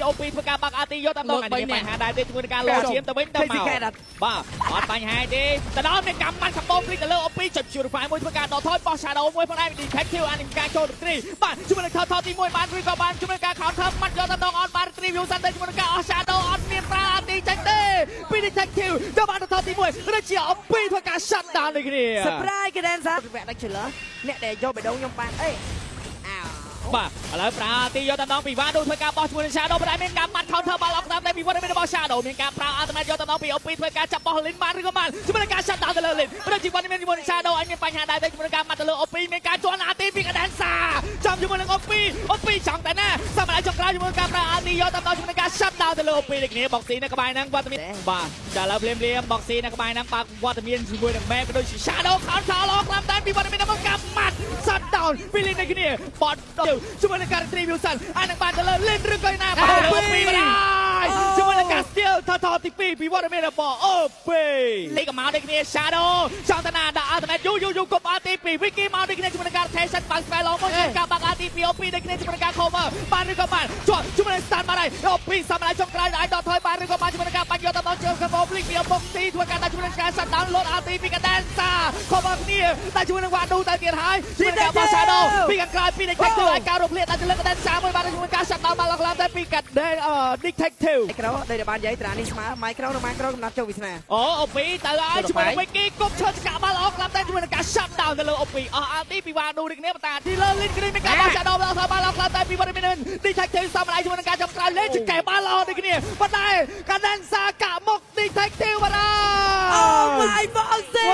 OP ធ្វើការបាក់ RT យកតាមដងអានេះមានបញ្ហាដែរទេជាមួយនឹងការលោឈាមទៅវិញទៅមកបាទអត់បញ្ហាទេទៅដល់មានកម្មម៉ាត់ combo ភ្លេចទៅលើ OP ចុច Purify មួយធ្វើការដកថយបោះ Shadow មួយផងដែរ Detective អានេះការចូលត្រីបាទជាមួយនឹងថតទី1បានឬក៏បានជាមួយនឹងការ counter ម៉ាត់យកតាមដងអត់បាន Review សិនទៅជាមួយនឹងការអស់ Shadow អត់មានប្រើ RT ចេញទេពី Detective ទៅបានថតទី1ឬជា OP ធ្វើការ shut down ដូចគ្នា surprise គេដែរសាវគ្គដាច់ឆ្លើអ្នកដែលយកបេះដូងខ្ញុំបានអេអើ បាទឥឡូវប្រើទីយកតាមដងពីវ៉ាដូធ្វើការបោះជាមួយនឹង Shadow ប៉ុន្តែមានការម៉ាត់ counter បាល់អុកតាមតែពីវត្តមានរបស់ Shadow មានការប្រើ ultimate យកតាមដងពី OP ធ្វើការចាប់បោះ Lin បានឬក៏បានជាមួយនឹងការ shut down ទៅលើ Lin ព្រោះជីវិតមានជាមួយនឹង Shadow ឲ្យមានបញ្ហាដែរតែជាមួយនឹងការម៉ាត់ទៅលើ OP មានការជន់ RT ពីកដានសាចំជាមួយនឹង OP OP ចង់តែណាសម្រាប់ចុងក្រោយជាមួយនឹងការប្រើ RT យកតាមដងជាមួយនឹងការ shut down ទៅលើ OP ដូចគ្នាបុកស៊ីនៅក្បែរហ្នឹងវត្តមានបាទចាឥឡូវភ្លាមភ្លាមបុកស៊ីនៅក្បែរហ្នឹងបើកវត្តមានជាមួយនឹង Map ក៏ដូចជា Shadow counter ល្អខ្លាំងតែពីវត្តមានរបស់ការម៉ាត់ shut down ពី Lin ដូចគ្នាបត់ជាមួយនឹងការ retribution អាចនឹងបានទៅលើ Lin ឬក៏ណាបាទ OP បាទជាមួយនឹងការ steal ថតទី2ពីវត្តមានរបស់ OP លេខមកដូចគ្នា Shadow ចង់តាណាដាក់ ultimate យូយូយូគប់ RT ពី Wiki មកដូចគ្នាជាមួយនឹងការ rotation បើក spell មួយការបាក់ RT ពី OP ដូចគ្នាជាមួយនឹងការ cover បានឬក៏បានជាប់ជាមួយនឹង stun បានហើយ OP សម្រាប់ចុងក្រោយអាចដកថយបានឬក៏បានជាមួយនឹងការបាញ់យកទៅដល់ជើង combo flick ពីបុកទីធ្វើការដាក់ជាមួយនឹងការ shut down លោត RT ពី Cadenza cover គ្នាតែជាមួយនឹង Wadu ទៅទៀតហើយជាមួយនឹងការបោះ Shadow ពីខាងក្រោយពី Detective អាចការរកភ្លាដាក់ទៅលើ Cadenza មួយបានជាមួយការ shut down បានឡងឡើងតែពី Caden Detective មីក្រូដូចតែបាននិយាយត្រានេះស្មើ micro និង macro កំណត់ជោគវាសនា អូអូពីទៅហើយជាមួយនឹង Wiki គប់ឈើឆ្កាក់បាល់អកឡាប់តែជាមួយនឹងការ shut down ទៅលើអូពីអស់ RT ពីវ៉ាឌូដូចគ្នាប៉ុន្តែទីលើ Lin Green មានការបោះ shadow បាល់បាល់អកឡាប់តែពីវត្តមាន Detective សំឡៃជាមួយនឹងការចំក្រោយលេងចកេះបាល់ល្អដូចគ្នាប៉ុន្តែ Cadenza កាក់មុខ Detective បាត់ហើយ Oh my Foxy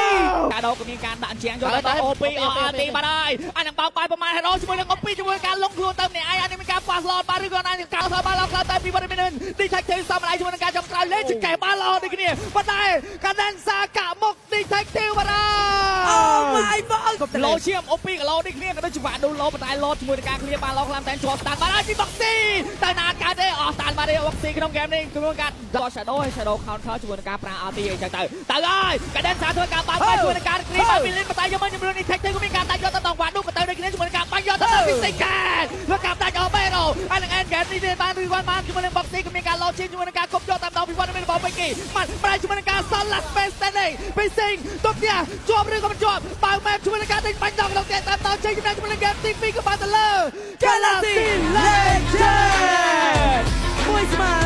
ការដោក៏មានការដាក់ជាងយកទៅអូពីអស់ RT បាត់ហើយអានឹងបោកបាយប្រមាណ hero ជាមួយនឹងអូពីជាមួយនឹងការលងខ្លួនទៅម្នាក់ឯងអានេះមានការ fast load បានឬក៏អាចការថយបាល់អកឡាប់តែពីវត្តមាន Detective សំឡៃជាមួយនឹងការចំក្រោយលេងចកេះបាល់ល្អដូចគ្នាប៉ុន្តែ Cadenza កាក់មុខ Detective បាត់ហើយ Oh my Foxy ឡូឈាមអូពីគីឡូនេះគ្នាក៏ដូចជាវ៉ាដូឡូប៉ុន្តែឡូជាមួយនឹងការ clear បានឡូខ្លាំងតែជាប់ស្តានបានហើយពីបុកស៊ីតែណាកើតទេអស់ស្តានបានទេបុកស៊ីក្នុងហ្គេមនេះគឺការដក Shadow ហើយ Shadow counter ជាមួយនឹងការប្រើ RT អីចឹងទៅទៅហើយកដិនសាធ្វើការបាក់បាយជាមួយនឹងការ clear បានពីលិនប៉ុន្តែយកមកជំរឿននេះ tech ទៅក៏មានការដាច់យកទៅដងវ៉ាដូក៏ទៅដូចគ្នាជាមួយនឹងការបាញ់យកទៅពីសេកាធ្វើការដាច់អស់បេរ៉ូហើយនឹង end game នេះបានឬបានជាមួយនឹងបុកស៊ីក៏មានការឡូឈាមជាមួយនឹងការគប់យកតាមដងពីវត្តមានរបស់បេគីបានប្រៃជាមួយនឹងការសល់ last man standing ពីសេងទុកផ្ទះជាប់ឬក៏មិនជាប់បើក map ជាមួយនឹងការទិញបាញ់ដងក្នុងផ្ទះតាមដងចេញចំណែកជាមួយនឹង game ទី2ក៏បានទៅលើ Galaxy Legend មួយស្មើ។